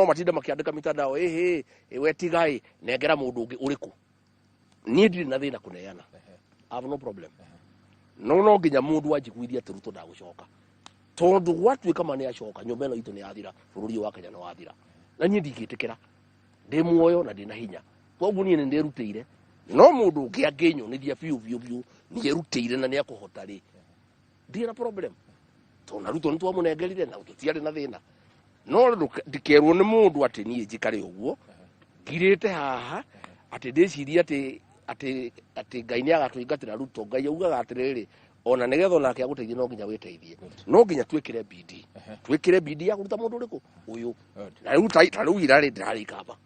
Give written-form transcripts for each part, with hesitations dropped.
No matinde makĩandĩka mitandao, ĩhĩ we tigai, nengera mũndũ ũngĩ ũrĩkũ. Niĩ ndirĩ na thĩna kũneana, I have no problem, no nginya mũndũ anjiguithie atĩ Ruto ndagũcoka, tondũ gwatuĩka ma nĩ acoka, nyũmba ĩno itũ nĩ yathira, bũrũri ũyũ wa Kenya nĩ wathira, na niĩ ndingĩtĩkĩra. Ndĩ muoyo na ndĩ na hinya, koguo niĩ nĩ ndĩrutĩire. No mũndũ ũngĩ angĩnyonithia biũ biũ biũ nĩ erutĩire na nĩ akũhota rĩ, ndirĩ na problem, tondũ na Ruto nĩ twamũnengerire na tũtiarĩ na thĩna. No ndikerwo nĩ mũndũ atĩ niĩ njikare ũguo ngirĩte haha, atĩ ndĩcirie atĩ Ngai nĩ agatũingatĩra Ruto. Ngai augaga atĩrĩrĩ, ona nĩgetha onake agũteithie no nginya wĩteithie, no nginya twĩkĩre bidii, twĩkĩre bidii ya kũruta mũndũ ũrĩkũ ũyũ. Na rĩu ta rĩu ira rĩ, ndĩrarĩ Ikamba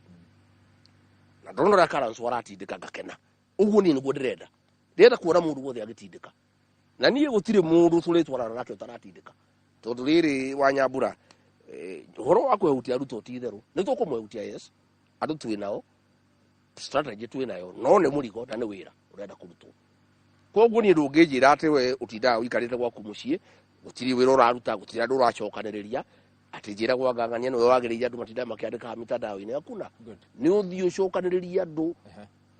na ndona ũrĩa Kalonzo aratindĩka, ngakena. Ũguo niĩ nĩguo ndĩrenda, ndĩrenda kuona mũndũ wothe agĩtindĩka, na niĩ gũtirĩ mũndũ tũrĩtwarana nake ũtaratindĩka, tondũ rĩrĩ wa Nyambura, ũhoro wa kwehutia Ruto ti itherũ nĩ tũkũmwehutia. Yes, andũ twĩ nao, strategy twĩ nayo, no nĩ mũrigo na nĩ wĩra ũrenda kũrutwo. Koguo niĩ ndũngĩnjĩra atĩ we ũtindaga ũikarĩte gwaku mũciĩ, gũtirĩ wĩra ũraruta, gũtirĩ andũ ũracokanĩrĩria, atĩ njĩra gwa ngang'ania nĩwe wagĩrĩire andũ matindaga makĩandĩka mitandao-inĩ. Hakuna. Nĩ ũthiĩ ũcokanĩrĩrie andũ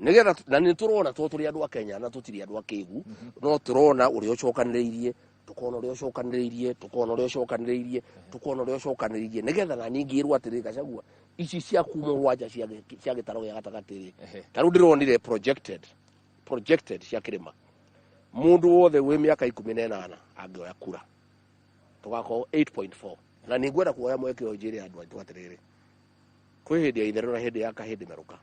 nĩgetha, na nĩ tũrona to tũrĩ andũ a Kenya na tũtirĩ andũ akĩgu, no tũrona ũrĩa ũcokanĩrĩirie, tũkona ũrĩa ũcokanĩrĩirie, tũkona ũrĩa ũcokanĩrĩirie, tũkona ũrĩa ũcokanĩrĩirie, nĩgetha na niĩ ngĩrwo atĩrĩ, Gachagua, ici ciaku mũgwanja cia gĩtaro gĩa gatagatĩ rĩ, ta rĩu ndĩronire projected cia kĩrĩma, mũndũ wothe wĩ mĩaka 18 angĩoya kura tũgakorwo 8.4. Na nĩ ngwenda kuoya mweke ũyũ njĩre andũ aitũ atĩrĩrĩ, kwĩ hĩndĩ ya itherũ na hĩndĩ ya kahĩndĩ merũka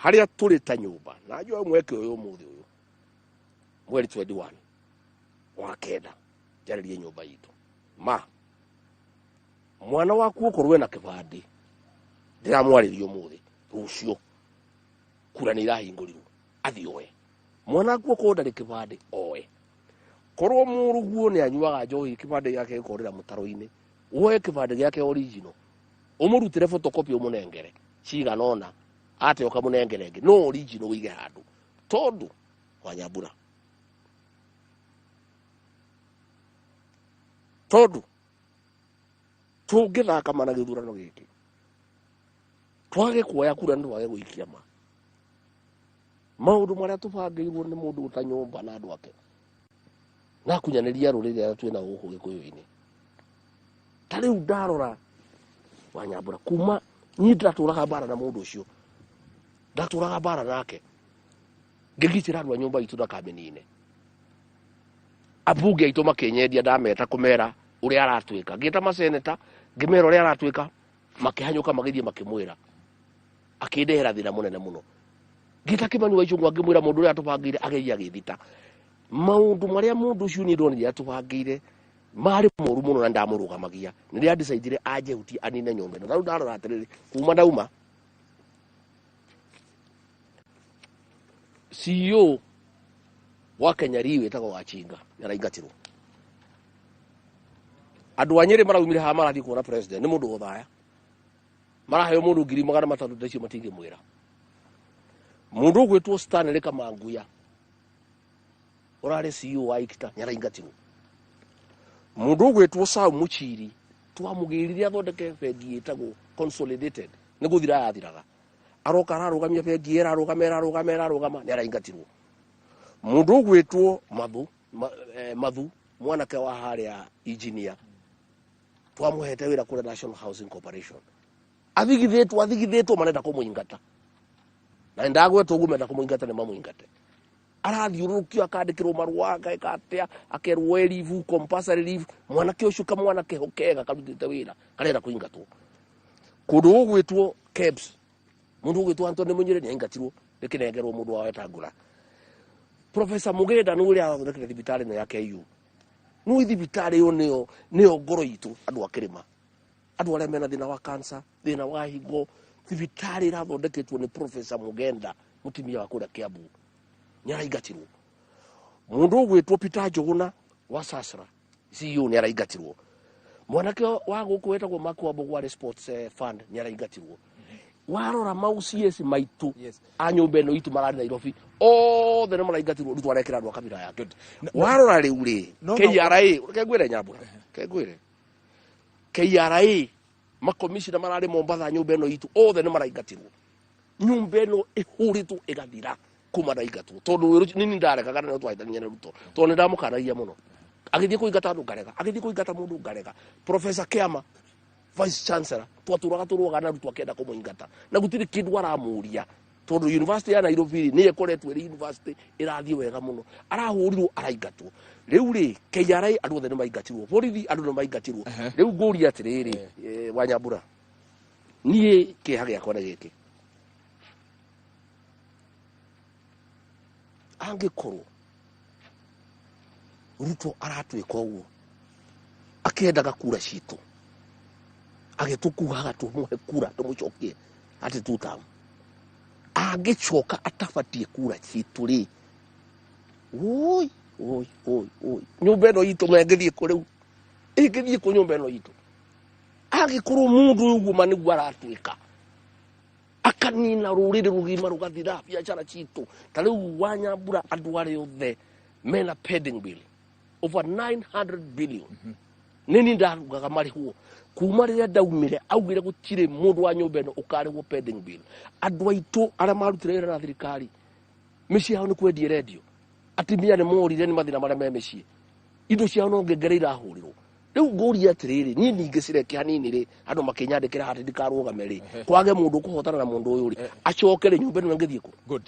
harĩa tũrĩ ta nyũmba. Na njoe mweke ũyũ ũmũthĩ ũyũ mweri 21 wa kenda njarĩrie nyũmba itũ. Ma mwana waku ũkorwo ena kĩbandĩ, ndĩramwarĩria ũmũthĩ, rũciũ kura nĩ irahingũrirwo, athiĩ oe. Mwana waku okorwo ndarĩ kĩbandĩ, oe. Korwo mũrũguo nĩ anyuaga njohi, kĩbandĩ gĩake gĩkorĩra mũtaro-inĩ, woe kĩbandĩ gĩake original, ũmũrutĩre photocopy, ũmũnengere cigana ũna, ate ũkamũnengere ĩngĩ, no original ũige handũ, tondũ Wanyambura, tondũ tũngĩthaka mana gĩthurano gĩkĩ, twage kuoya kura nĩ twage gũikia ma maũndũ marĩa tũbangĩirwo nĩ mũndũ ũta nyũmba na andũ ake na akunyanĩria rũrĩrĩ arĩa twĩna gũkũ gĩkũyũ-inĩ. Ta rĩu ndarora Wanyambura, kuma niĩ ndatũraga mbara na mũndũ ũcio, ndatũraga mbara nake ngĩgitĩra andũ a nyũmba itũ ndakamĩnine. Ambunge aitũ makĩnyendia, ndameta kũmera ũrĩa aratwĩka, ngĩta maseneta ngĩmera ũrĩa aratwĩka, makĩhanyũka magĩthiĩ makĩmwĩra, akĩndehera thĩna mũnene mũno. Ngĩta Kĩmani wa Icũng'wa ngĩmwĩra mũndũ ũrĩa atũbangĩire ageria agĩthita maũndũ marĩa mũndũ ũcio niĩ ndonire atũbangĩire marĩ moru mũno, na ndamũrũgamagia nĩrĩa andicaidire anjehutie anine nyũmba ĩno. Rĩu ndarora atĩrĩrĩ, kuma ndauma CEO wa Kenya Re wĩtagwo Wachinga nĩaraingatirwo. Andũ a Nyĩrĩ maraumire haha marathiĩ kuona president, nĩ mũndũ ũthaya maraheo mũndũ 300,000, ndacio matingĩmwĩra. Mũndũ ũgwĩtwo Stanley Kamanguya ũrarĩ CEO wa ICTA nĩaraingatirwo. Mũndũ ũgwĩtwo Sam Muchiri twamũgĩrire athondeke bengi ĩtagwo Consolidated, nĩ gũthira yathiraga, aroka ararũgamia bengi, ĩrarũgama ĩrarũgama ĩrarũgama, nĩ araingatirwo. Mũndũ ũgwĩtwo Mathu Mathu, mwanake wa harĩa engineer twamũhete wĩra kũrĩa National Housing Corporation, athigithĩtwo athigithĩtwo, marenda kũmũingata, na ndagwetwo ũguo, menda kũmũingata nĩ mamũingate. Arathiũrũrũkio, akandĩkĩrwo marũa, ageka atĩa, akerwo e leave, compulsory leave. Mwanake ũcio kamwana keho kega karutĩte wĩra karenda kũingatwo. Kũndũ gũgwĩtwo KEBS, mũndũ ũgwĩtwo Anthony Munyire nĩ aingatirwo, rĩkĩnengerwo mũndũ wa Wetangula. Professor Mugenda nĩ ũrĩa arathondekire thibitarĩ ĩno ya KU, nĩ thibitarĩ ĩyo nĩyo ngoro itũ andũ a kĩrĩma, andũ arĩa mena thĩna wa cancer, thĩna wa higo. Thibitarĩ ĩrathondeketwo nĩ Professor Mugenda, mũtumia wa kũrĩa Kiambu, nĩ araingatirwo. Mũndũ ũgwĩtwo Peter Njũgũna wa Sasra CEO nĩ araingatirwo. Mwanake wa gũkũ wetagwo Mark Wambugu warĩ sports fund nĩ araingatirwo. Warora mau CS maitũ a nyũmba ĩno itũ mararĩ Nairobi othe nĩ maraingatirwo. Rĩu twarekera andũ a kabira yake. Warora rĩu rĩ, KRA, reke ngwĩre Nyambura, reke ngwĩre KRA. Makomishina mararĩ Mombatha nyũmba ĩno itũ othe nĩ maraingatirwo. Nyũmba ĩno ĩhũrĩtwo ĩgathira kuma ndaingatwo, tondũ wĩrũ nini ndaregaga na twahĩtania na Ruto, tondũ nĩ ndamũkanagia mũno. Agĩthiĩ kũingata andũ ngarega, agĩthiĩ kũingata mũndũ ngarega. Professor Kiama, vice chancellor, twatũraga tũrũaga na Ruto akĩenda kũmũingata na gũtirĩ kĩndũ aramũria, tondũ university ya Nairobi rĩ nĩyo ĩkoretwo ĩrĩ university ĩrathiĩ wega mũno. Arahũrirwo, araingatwo. Rĩu rĩ KRA andũ othe nĩ maingatirwo, borithi andũ nĩ maingatirwo. Rĩu ngũria atĩrĩrĩ, Wanyambura, niĩ kĩeha gĩakwa nĩ gĩkĩ: angĩkorwo Ruto aratwĩka ũguo akĩendaga kura citũ, agĩtũkuhaga tũmũhe kura tũmũcokie atĩ tutamu, angĩcoka atabatie kura citũ rĩ, oi oi oi oi, nyũmba ĩno itũ mengĩthiĩ kũ rĩu? Ĩngĩthiĩ kũ nyũmba ĩno itũ angĩkorwo mũndũ ũyũ ũguo ma nĩguo aratwĩka, akanina rũrĩrĩ rũgima rũgathira, biacara citũ ta rĩu Wanyambura, andũ arĩa othe mena pending bill over 900 billion, nĩ ndarugaga marĩhwo kuma rĩrĩa ndaumire. Augire gũtirĩ mũndũ wa nyũmba ĩno ũkarĩhwo pending bill. Andũ aitũ arĩa marutire wĩra na thirikari, mĩciĩ yao nĩ kwendia ĩrendio, atumia nĩ morire nĩ mathĩna marĩa me mĩciĩ, indo ciao no ngengere irahũrĩrwo. Rĩu ngũria atĩrĩrĩ, niĩ ningĩ hanini rĩ, andũ makĩnyandĩkĩra atĩ ndikarũgame rĩ, kwage mũndũ ũkũhotana na mũndũ ũyũ rĩ, acoke rĩ, nyũmba ĩno ĩngĩthiĩ kũ? Good.